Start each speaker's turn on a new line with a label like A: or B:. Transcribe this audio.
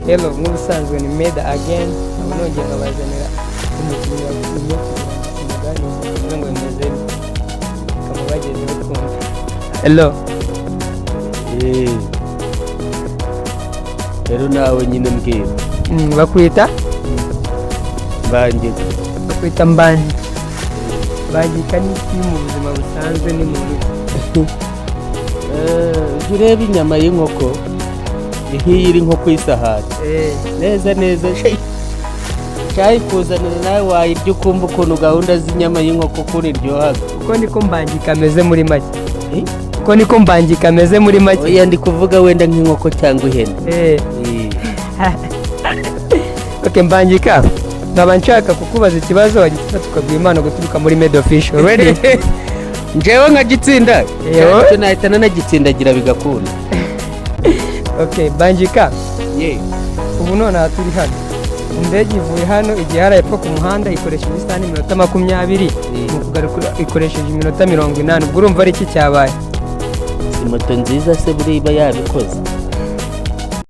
A: Hello, nk'ubusanzwe ni Meda again, nkaba nongeye nkabazanira umukinnyi wakinnye kugira ngo tumuganirize, kugira ngo bimeze bite. Kamubagezeho twumve. Hello.
B: Rero nawe nyine mbwira.
A: Bakwita?
B: Mbangika.
A: Bakwita Mbangika. Mbangika ni iki mu buzima busanzwe? Ni muntu ki?
B: Ujya ureba inyama y'inkoko, ni nk'iyi iri nko ku isahani neza neza, cyayikuzanira nawe wayirya ukumva ukuntu gahunda z'inyama y'inkoko ukuntu iryohaga.
A: Uko niko Mbangika ameze muri make?
B: Eh?
A: Uko niko Mbangika ameze muri make?
B: Oya, ndi kuvuga wenda nk'inkoko cyangwa ihene.
A: Okay, Mbangika, nkaba nshaka kukubaza ikibazo, wagitsinda tukaguha impano guturuka muri Made Official. Ready?
B: Njyewe nkagitsinda?
A: Yewe.
B: Icyo nahita nanagitsindagira bigakunda.
A: Okay, Mbangika.
B: Ye.
A: Ubu nonaha turi hano, indege ivuye hano igiye hariya epfo ku muhanda, ikoresheje isaha n'iminota 20, mu kugaruka ikoresheje iminota 80. Ubwo urumva ari iki cyabaye?
B: Si moto nziza se buriya iba yabikoze?